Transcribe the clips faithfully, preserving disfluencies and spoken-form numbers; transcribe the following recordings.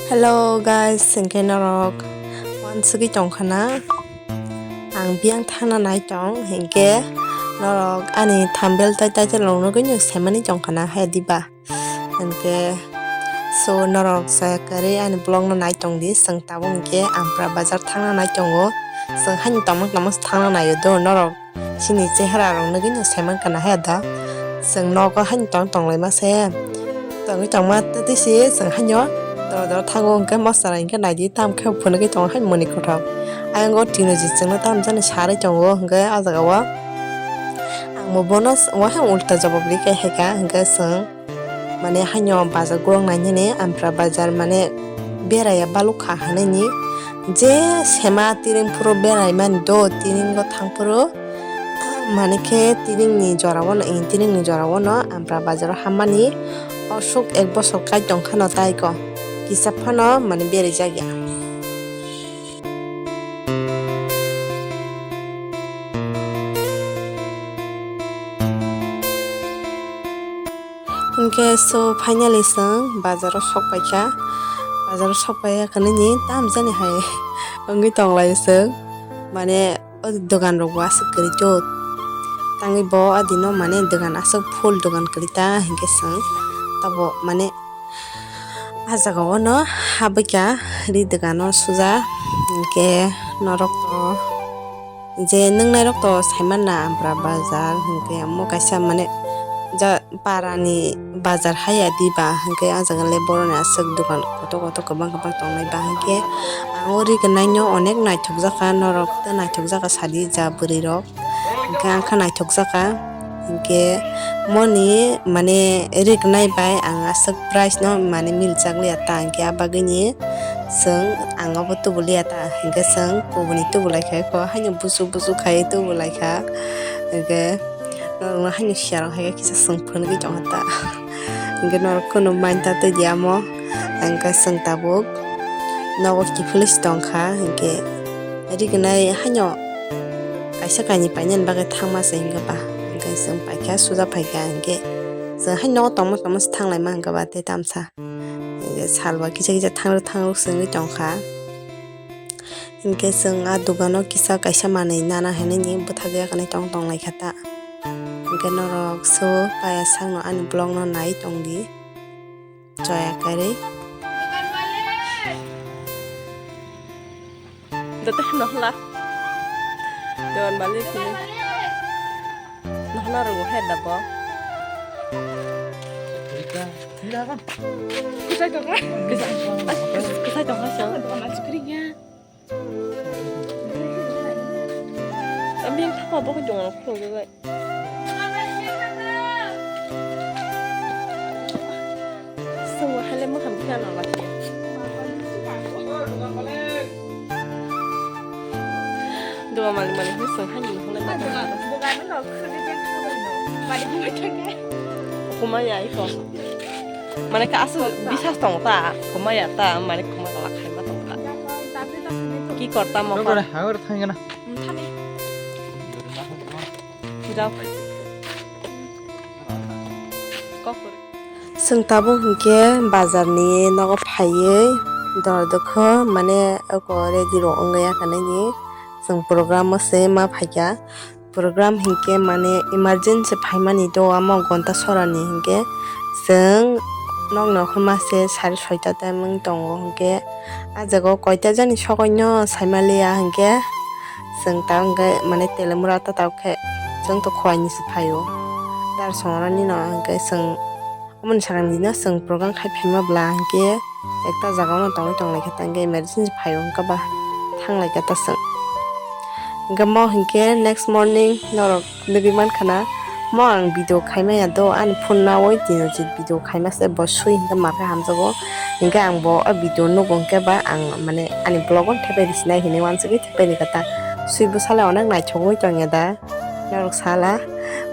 Hello guys, hwnkhe norok wansugwi tongkha na? Ang biyang thangna nai tong, hinkhe norok ani thumbnail tai title rok nugwi no saimani tongkha na hai diba? Hinkhe so norok chaya kwrwi ani vlog no nai tong di, chwng tabuk hinkhe Ampra bazar thangna nai tongo, chwng haino tongma tongma thangna naio do norok. Chini chehara rok nugwi no saiman kana he da. Chwng nogo haino tong tong laima se. Tongwi tongma tei se chwng haino doro doro thango hwnkhe mosa rai hwnkhe naidi tam khe phunugwi tongo haino mwnwi kothok. Ayang o tino ji chwngno tam jani sarwi tongo hwnkhe ah jaga o. Ang bo bono s-, waha ulta jawab ri khe hai kha hwnkhe chwng. Mane haino bazar gorok nainani Ampra bazar mane beraiya balukha hinwi je sema tiring phuru berai mani do tiring o thang phuru mane khe tiring ni jora o no tiring ni jora o no Ampra bazar o hammani osuk ek bosor kai tong khano tai ko kisa phano mane berai jak ya. Hinkhe so finally chwng bazaro sok paikha, bazaro sok paikha nini tam jani hai wngwi tonglai chwng, mane o dogan rok bo aswk kwrwi to tangwi bo adino mane dogan aswk full dogan kwrwi ta hinkhe chwng tabo mane. Ah jaga o no habwi kha ri dogan o suja hinkhe norok to je nwngnai rok to saiman na Ampra bazar hinkhe omo kaisa mane ja para ni bazar haya di ba hinkhe ah jaga le borok ni aswk dogan kotor kotor kwbang kwbang tongnai ba hinkhe ang o ri gwnai no onek naithok jakha norok tei naithok jakha sadi ja bwrwi rok. Hingke ang kha naithok jakha, hingke moni mane rik nai bai ang aswk price no mane miljak liya ta, hingke ah bagwi ni chwng ang obo tubu liya ta, hingke chwng kubuni tubu lai kha, haino busu busu khai tubu lai kha, hingke norok no haino siya rok hai khe kisa chwng phunugwi tongkha ta. Hingke norok kheno main ta twi di amo, hingke chwng tabuk nogo kiphilwi se tongkha, hingke rignai haino kaisa kainwi painani bagwi thangma se hingke ba, hingke chwng paikha suja phaikha, hingke chwng hai nogo tongma tongma se thanglaima hingke ba tei tamsa, hingke salba kisa kisa thangrwk thangrwk se wngwi tongkha. Hinkhe chwng ah dogano kisa kaisa manwi nana hinwi bwthagwi akwni tong tong laikha ta. Hinkhe norok so paya sakno ani vlogno nai tongdi. Choya karwi. Doteh nohla. Dogan malik ini. Nohla rw he dabo. Kusai tongkha. Kusai, kusai tongkha song. Dogan malik kring ya. Abing thapa bo khe dogan khulok jai. Sung hale mo ham kya na la kya. Dogan malik malik ni sung hani hole ma. Dogan malik khulok jai. Malik mo thang kya. Kuma ya iko. Mane ka asu bisas tong ta, kuma ya ta, mane kuma la khai ma tong ta. Ki kor ta mo kor. Hagor thang gana. Jao. Kok kor. Chwng tabuk hinkhe bazar ni nogo phaiwi dor dokho mane oko ready rok wngya kanani chwng program o se ma phaikha. Program hinkhe mane emergency phaimani do, omo gonta sorani hinkhe chwng nokni okhorma se sari soita time wng tongo, hinkhe ah jaga o koita jani sokoino saimaliya hinkhe chwng ta hinkhe mane telemura ta tabukhe chwng to Khowai ni se phaio. Dar songrani no hinkhe chwng Aboni sakang dino chwng program khai phaima bwla hinkhe ekta jaga o tongwi tonglaikha ta hinkhe emergency phaio hinkhe ba thanglaikha ta chwng. Hinkhe mo hinkhe next morning norok nugwi mankha na mo ang video khaimaya do ani phone nawi tino je video khaima se bo sui hinkhe makhe hamjago hinkhe ang bo o video nugo hinkhe ba ang mane ani vlog o thepai rwsinai hinwi uansugwi thepai rwkha ta sui bwsala onek naithok wi tongya da. Norok sala,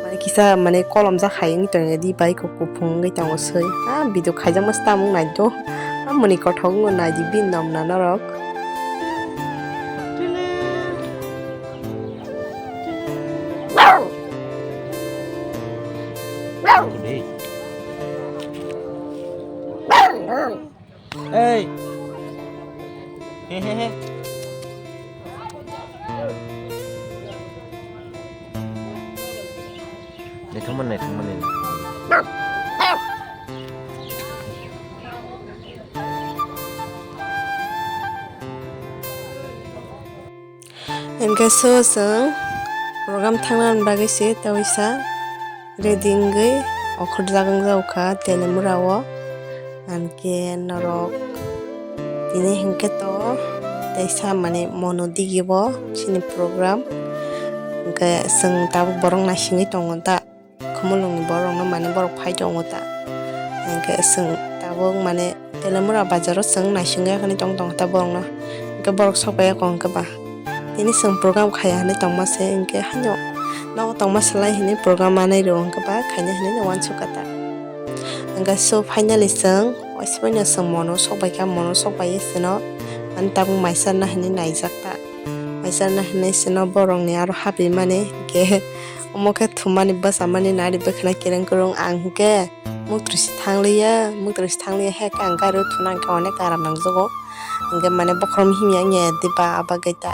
mane kisa mane kolom jak hai wngwi tongya di bai kok kuphung wngwi tongo swi. Ah, video khaijak masa tamung nai do. Ah, muni kothok wngwi nai di bini nom na norok. Ei. Naithokmani, naithokmani. Hingke so chwng program thangnani bagwi se tawisa ready wngwi okhorjak wngjago kha Telemura o. Hingke norok tini hingke to teisa mane mono digi bo chini program. Hingke chwng tabuk borok naisingwi tongo da. Khumulwngni borokno mane borok phai tongo ta. Hingke chwng tabuk mane Telemura bazaro chwng naisingwi yakarwi tong tong ta borokno. Hingke borok sok bai ya kong khe ba. Tini chwng program khaiya hinwi tongma se hingke haino nogo tongma se lai hinwi program manwi rw hingke ba khaina hinwi no uansuk kha ta. Hingke so finally chwng waisa bai no chwng mono sok bai kha, mono sok bai seno mane tabuk maisa na hinwi naijak ta. Waisa na hinwi sino borokni aro hapimani hingke omo khe thummani bwchamani nari bwkhwna kereng kwrwng ang hingke muktwrwi se thangliya, muktwrwi se thangliya he khe ang gari o thuna hingke onek aram nangjago. Hingke mane bokhorok himya wngya diba abagwi ta.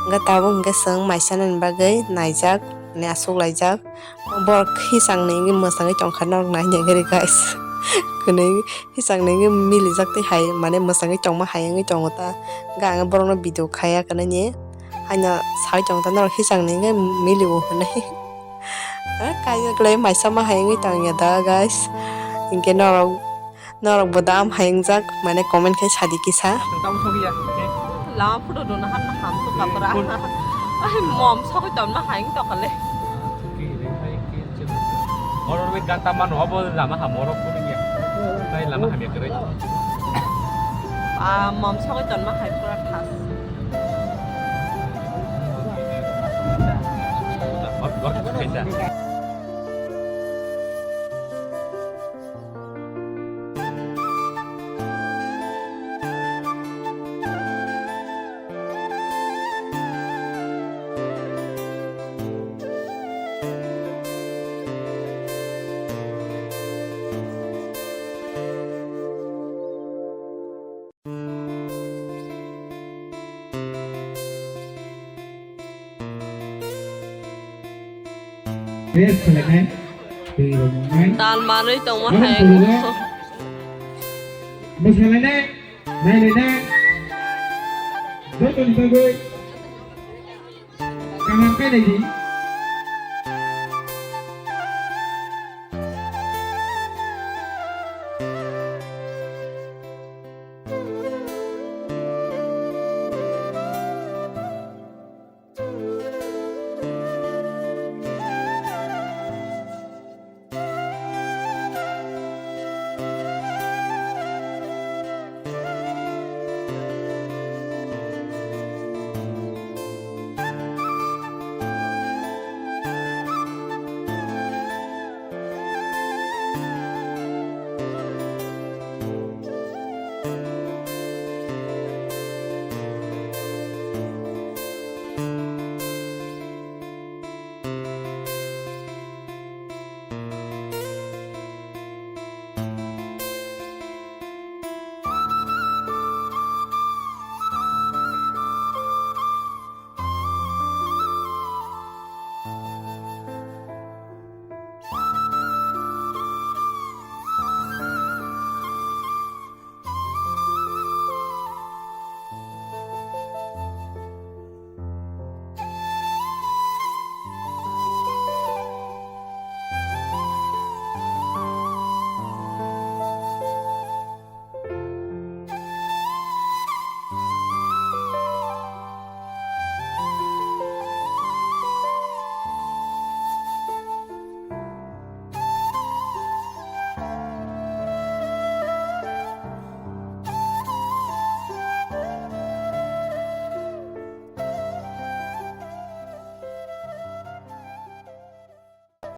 Hingke tabuk hingke chwng maisanani bagwi naijak, mane aswk laijak. Borok hisang ni wngwi mwsangwi tongkha norok naina gari guys. Kwnwi hisang ni wngwi milijak twi hai mane mwsangwi tongma hai wngwi tongo ta. Hingke ang borokno video khaiya kwnwi ni haino sawi tongkha norok hisang ni wngwi milio hinwi. Eh, kaiya kwlai maisa ma hai wngwi tongya da guys. Hingke norok Norok bo dam hai wngjak, mane comment khe sadi kisa. Tamo sogwi ya. Lama photo dona han ham to kapra. Ai mom sogwi ton ma hai wng tokale. Oro wi gata mano obo lama ham oro photo ya. Nai lama ham ya kare. Ah, mom sogwi ton ma hai pura thas. Got got kaisa. Rest khlainai, twi rwnai. Tal manwi tongma hai. Bwsalainai, nailainai. Joto ni bagwi. Kaham khe nai di.